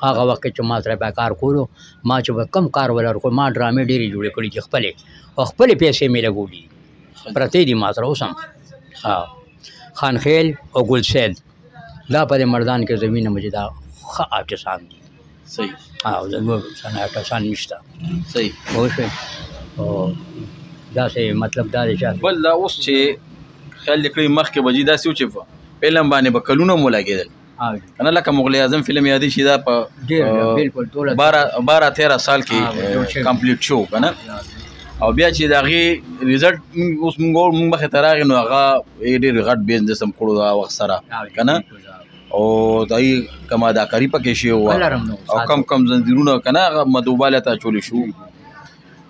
هغه وخت کې چې ما سره به کار کولو، ما چې به کم کار ولر کول، ما ډرامې ډېرې جوړې کړې دي خپلې، او خپلې پیسې مې لګولې دي، پرتې دي ما سره اوس هم. خانخیل او ګل سید دا په دې مردان کې زه وینم چې دا ښه آرټسان دي. صحیح. او نور آرټسان نشته. صحیح. پوه شوې؟ او داسې مطلب دا دی چې بل دا اوس چې خیال دې کړی مخکې به جي داسې و چې فلم باندې به کلونه مو لګېدل که نه، لکه مغل اعظم فلم یادې شي، دا په 12-13 سال کې کمپلیټ شو که نه. او بیا چې د هغې ریزلټ اوس مونږ مخې ته راغی، نو هغه ډېر غټ بزنس هم کړو دا وخت سره که نه، او د هغې کومه اداکاري پکې شوې وه او کم کم زنځیرونه که نه، هغه مدوباله ته اچولی شو.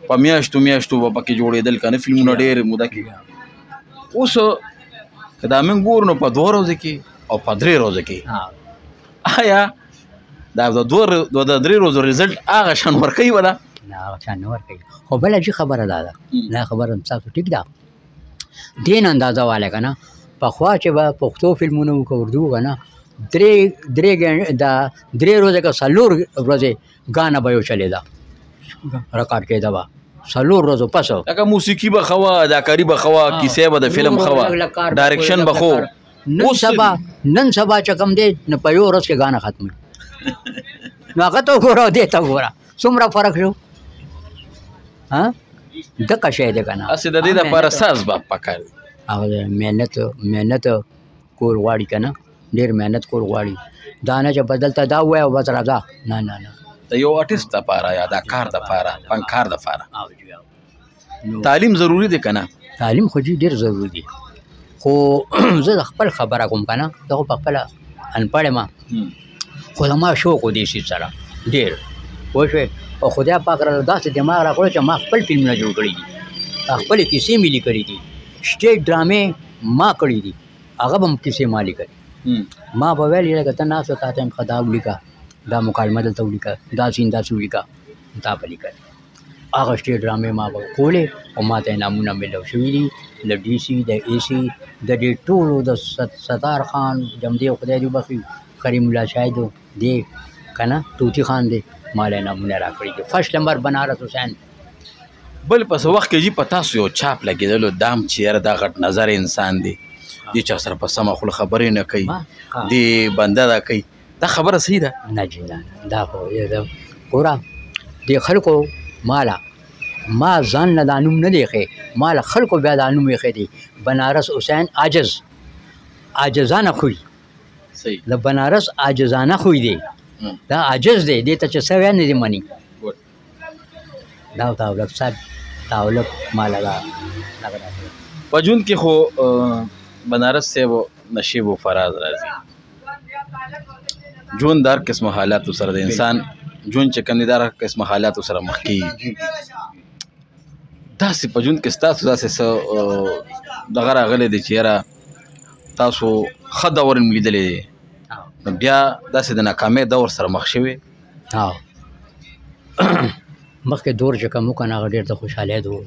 په میاشتو میاشتو به پکې جوړېدل که نه فلمونه ډېر موده کې. اوس که دا موږ ګورو نو په 2 ورځو کې او په 3 ورځو کې، آیا دا د 2 د 3 ورځو result هغه شان ورکوي ولا؟ نه، هغه شان نه ورکوي. خو بله چې خبره دا ده، دا خبره هم ستاسو ټیک ده، دین اندازه واله که نه، پخوا چې به پښتو فلمونه وو که اردو که نه، درې درې دا 3 ورځې که 4 ورځې ګانه به یو چلېده، رکارډ کېده به 4 ورځو پس. لکه موسیقي به ښه وه، اداکاري به ښه وه، کیسه به د فلم ښه وه، direction به ښه. نن سبا چې کوم دی نو په یو ورځ کې ګانه ختم. نو هغه ته وګوره او دې ته وګوره، څومره فرق شو. ها، دقه شی دی که نه. هسې د دې دپاره څه اسباب پکار دي؟ هغه محنت کول غواړي که نه، ډېر محنت کول غواړي. دا نه چې بس دلته دا ووایه او بس راځه، نه نه نه. د یو آرټیست دپاره یا د کار دپاره، فنکار دپاره تعلیم ضروري دی که نه؟ تعلیم خو جي ډېر ضروري دی، خو زه د خپل خبره کوم که نه، زه خو په خپله انپړ یم، خو زما شوق و دې څیز سره ډېر، پوه شوې؟ او خدای پاک راته داسې دماغ راکړو چې ما خپل فلمونه جوړ کړي دي، خپلې کیسې مې لیکلې دي، سټیج ډرامې ما کړې دي، هغه به هم کیسې ما لیکلې. ما به ویل لکه ته ناست تا ته ښه دا ولیکه، دا مکالمه دلته ولیکه، دا scene داسې ولیکه، تا به لیکل. هغه سټیج ډرامې ما به کولې او ما ته انعامونه میلاو شوي دي له ډي سي، د ای سي، د دې ټولو، د ستار خان جمدې خدای دې وبخښي، کریم الله شاهد دی که نه، طوطي خان دی، ما له انعامونه راکړي دي. First number Banaras حسین. بل په څه وخت کې جي په تاسو یو چاپ لګېدلو دام چې یاره دا غټ نظر انسان دی، دې چا سره په سمه خوله خبرې نه کوي، دې بنده دا کوي، دا خبره صحیح ده؟ نه جي نه، دا خو ګوره دې خلکو ماله، ما ځان نه دا نوم نه دی ایښی، ما له خلکو بیا دا نوم ایښی دی، بنارس حسین عاجز، عاجزانه خوی. د بنارس عاجزانه خوی دی، دا عاجز دی، دې ته چې څه وایي نه دی مني. دا تاولک صاحب تاولک ماله دا په ژوند کې خو بنارس صاحب نشیب و فراز راځي، ژوند د هر قسمه حالاتو سره د انسان ژوند چې کوم دی د هر قسمه حالاتو سره مخ کېږي. داسې په ژوند کې ستاسو داسې څه دغه راغلی دی چې یاره تاسو ښه دور هم لیدلی دی، نو بیا داسې د ناکامۍ دور سره مخ شوی؟ مخکې دور چې کوم وکړ هغه ډېر د خوشحالۍ دور،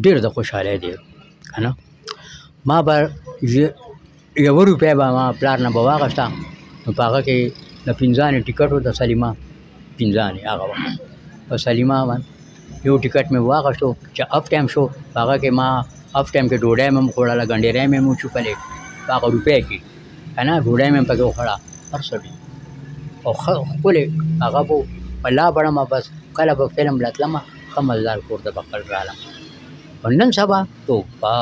ډېر د خوشحالۍ دی که نه. ما به یوه روپۍ به ما پلار نه به واخیسته، نو په هغه کې د 5 آنې ټکټ و، د سلیما 5 آنې، هغه وخت په سلیما باندې یو ټکټ مې واخیستو چې اف ټایم شو، په هغه کې ما اف ټایم کې ډوډۍ مې هم وخوړله، ګنډېری مې هم وچوپلې په هغه روپۍ کې که نه، ډوډۍ مې هم پکې وخوړه، هر څه ډېر او ښه ښکلې هغه به په لا بړمه. بس کله به فلم له تلمه، ښه مزدار کور ته به خپل رالم. او نن سبا توبه،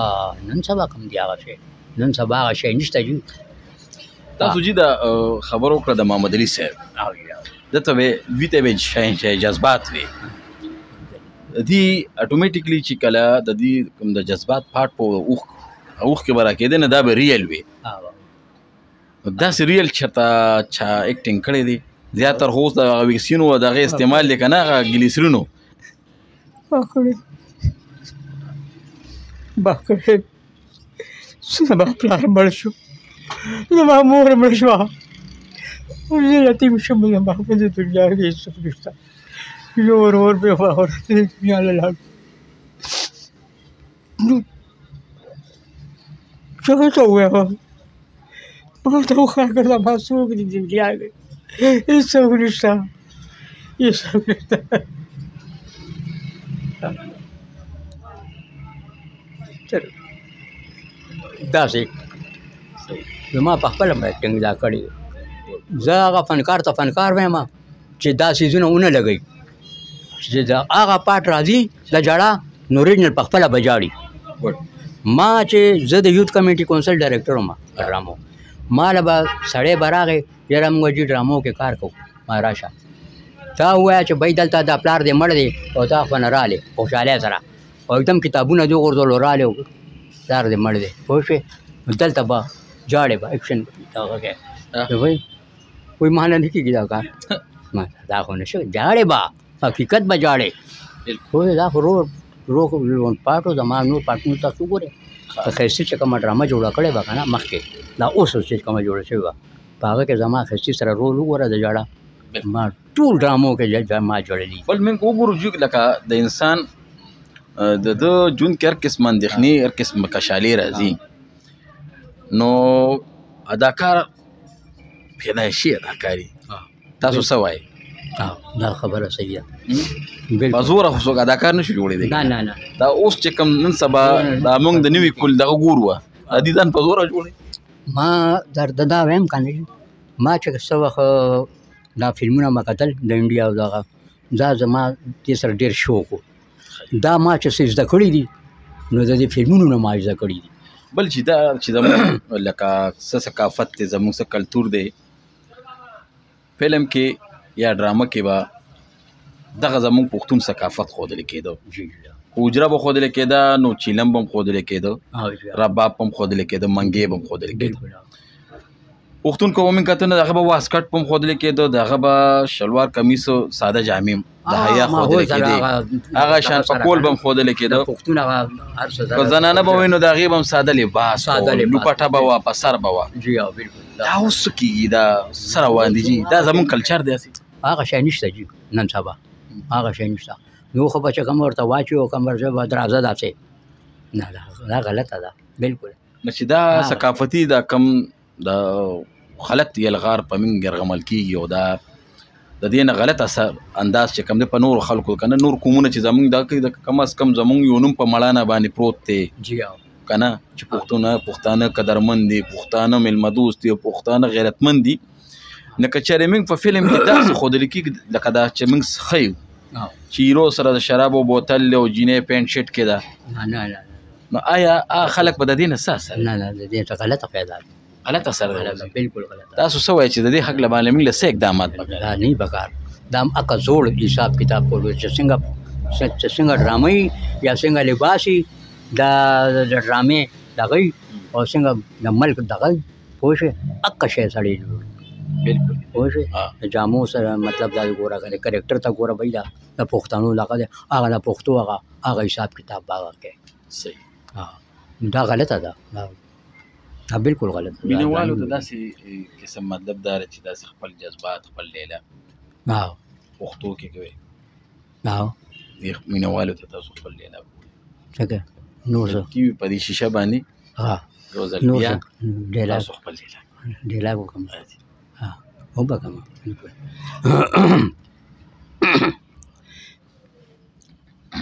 نن سبا کوم دی هغه شی، نن سبا هغه شی نشته جي. تاسو جی دا خبر وکړه د محمد علي صاحب، ده ته به دوی ته به شی جذبات وي، دی اتوماتیکلی چې کله د دې کوم د جذبات پارت په اوښ کې به راکېده نه، دا به real وي. داسې real چېرته چا acting کړی دی؟ زیاتر خو اوس د هغه ویکسینو او د هغې استعمال دی که نه، هغه ګلیسرینو. باکړې زما پلار مړ شو، زما مور مړ شوه، زه یتیم شوم، زما په دې دنیا کې هېڅوک نشته، یو ورور مې دې دنیا له لاړ. نو چا ته ووایم؟ ما ته وښایه که زما څوک دي دنیا کې؟ هېڅوک نشته، هېڅوک نشته. داسې زما په خپله acting دا کړې. زه هغه فنکار ته فنکار وایم چې دا څیزونه ونه لګوي، چې د هغه پارت راځي د ژړا نو original په خپله به ژاړي. ما چې زه د youth committee council director وم ډرامو، ما له به سړی به راغی، یاره موږ جي ډرامو کې کار کوو، ما راشه تا ووایه چې بھای دلته دا پلار دې مړ دی او تا خو نه رالې خوشحالۍ سره، او یکدم کتابونه دې وغورځول، رالې پلار دې مړ دی، پوه شوې؟ نو دلته به ژاړې به اکشن دغه کوې، وایي وایي ما نه نه کېږي دا کار، ما دا خو نه شو، ژاړې به، حقیقت به ژاړې. خو دا خو رو رو پاټو زما نور پاټونو تاسو وګورئ. په ښایستي چې کومه ډرامه جوړه کړې وه که نه مخکې، دا اوس اوس چې کومه جوړه شوې وه، په هغه کې زما ښایستي سره رول وګوره د ژړا، ما ټول ډرامو کې ما جوړلي. بل موږ وګورو چې لکه د انسان د ده ژوند کې هر قسم اندېښنې، هر قسم کشالې راځي، نو اداکار پیدایشي اداکاري. تاسو څه وایئ؟ دا خبره صحیح ده. په زوره خو څوک اداکار نه شي جوړېدی. نه نه نه، دا اوس چې کوم نن سبا دا موږ د نوي کل دغه ګورو، دا دي ځان په زوره جوړوي. ما درته دا وایم که نه، ما چې څه وخت دا فلمونه ما کتل د انډیا او دغه، دا زما دې سره ډېر شوق و. دا ما چې څه زده کړي دي نو د دې فلمونو نه ما زده کړي دي. بل چې دا چې زموږ لکه څه ثقافت دی، زموږ څه کلتور دی، فلم کې یا ډرامه کې به دغه زموږ پښتون ثقافت ښودل کېده. حجره به ښودل کېده، نو چیلم به هم ښودل کېده، رباب به هم ښودل کېده، منګې به هم ښودل کېده. پښتون که ومې کتل نو د هغه به واسکټ به هم ښودل کېده، د هغه به شلوار کمیس ساده جامې د حیا ښودل کېدې، هغه شان پکول به هم ښودل کېده. که زنانه به وي نو د هغې به هم ساده لباس، لوپټه به وه، په سر به وه. دا اوس څه کېږي؟ دا څه روان دي جي؟ دا زموږ کلچر دی. هسې هغه شی نشته جي نن سبا، هغه شی نشته. نو خو به چې کوم ورته واچوي او کوم ورته به درازه داسې نه، دا غلطه ده بالکل. نو چې دا ثقافتي دا کم د غلط یلغار په موږ یرغمل کېږي، او دا د دې نه غلط اثر انداز چې کوم دی په نورو خلکو که نه، نور قومونه چې زموږ دا کوي، کم از کم زموږ یو نوم په مړانه باندې پروت دی که نه، چې پښتانه قدرمن دي، پښتانه مېلمه دوست دي، پښتانه غیرتمن دي. نو که چېرې موږ په فلم کې داسې ښودل کېږي لکه دا چې موږ ښیو چې هیرو سره د شرابو بوتل دی او جینۍ پېنټ شرټ کې ده، نو آیا هغه خلک به د دې نه څه اثر؟ نه نه، د دې څه غلطه پیدا ده، غلط اثر دی، بالکل غلط. تاسو څه وایئ چې د دې حق له باندې موږ له څه اقدامات پکار؟ دا نه پکار، دا هم هغه زوړ حساب کتاب کولو چې څنګه ډرامه یا څنګه لباس دا د ډرامې دغه او څنګه د ملک دغه، پوه شوې؟ هغه شی سړی جوړ بالکل، پوه شوې؟ د جامو سره مطلب دا ګوره که کرکټر ته ګوره بھائی دا د پښتنو دغه دی، هغه د پښتو هغه حساب کتاب به هغه کوي. صحیح. دا غلطه ده، دا بالکل غلط ده. مینهوالو ته داسې قسم مطلب دا دی چې داسې خپل جذبات خپل لیله پښتو کې کوي. دې مینهوالو ته تاسو خپل لیله څنګه نور څه ټي وي په دې شیشه باندې یو ځل بیا تاسو خپل لیله ډیلاګ وکړم. وبه کوم بالکل.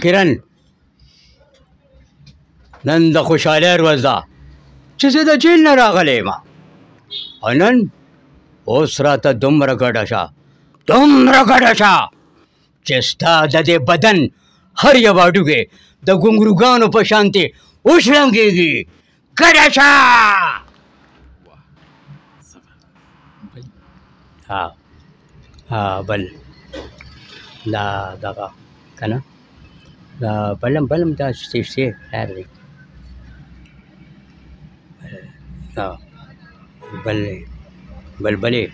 کرن نن د خوشحالۍ ورځ ده چې زه د جیل نه راغلی یم، او نن اوس راته دومره ګډه شه، دومره ګډه شه چې ستا د دې بدن هر یو هډوکی د ګونګروګانو په شانتې وشرنګېږي. ګډه شه. ها ها بل دا دغه که نه دا بلم بلم دا څه خیر دی. بل بلبلې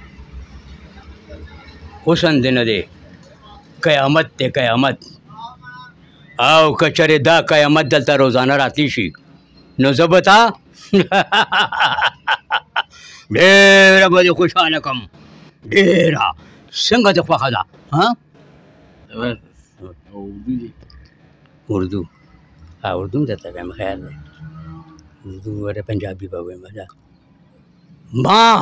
حسن دې نه دی، قیامت دی قیامت. او که چېرې دا قیامت دلته روزانه راتلی شي نو زه به تا ډېره به دې خوشحاله کړم، ډېره. څنګه دې خوښه ده؟ ها اردو؟ ها اردو هم درته وایم، خیر دی. اردو ورته پنجابي به وایم. ماں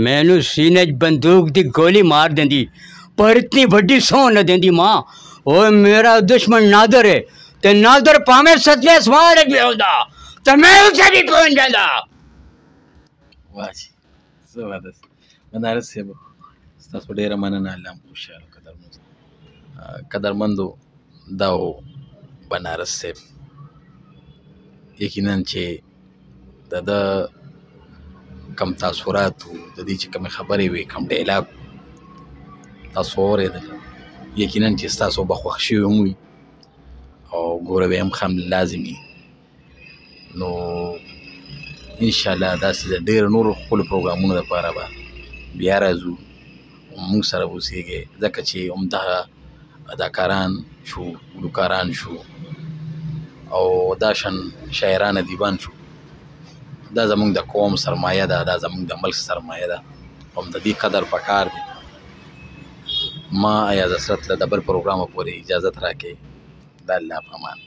مینو سینے چ بندوق دی گولی مار دیندی پر اتنی وڈی سونہ نہ دیندی ماں. اوے میرا دشمن نادر ہے تے نادر پاویں ستویں آسمان وچ وی ہوندا تے میں اتھے بھی پہنچ جاندا. واہ جی زبردست. بنارس صاحب ستاسو ډېره مننه، الله مو خوشحاله قدرمندو. دا و بنارس صاحب، یقینا چې د ده کم تاثرات وو، د دې چې کومې خبرې وې، کوم ډایلاګ تاسو واورېدل، یقینا چې ستاسو به خوښ شوي هم وي او ګوره به هم خام لازم وي. نو انشاءالله داسې د ډېرو نورو خپلو پروګرامونو دپاره به بیا راځو، موږ سره به اوسېږئ، ځکه چې همدغه اداکاران شو، ګلوکاران شو، او دا شان شاعران ادیبان شو، دا زمونږ د قوم سرمایه ده، دا زمونږ د ملک سرمایه ده، هم د دې قدر پکار دی. ما ایاز حسرت له د بل پروګرامه پورې اجازت راکړئ. د الله په امان.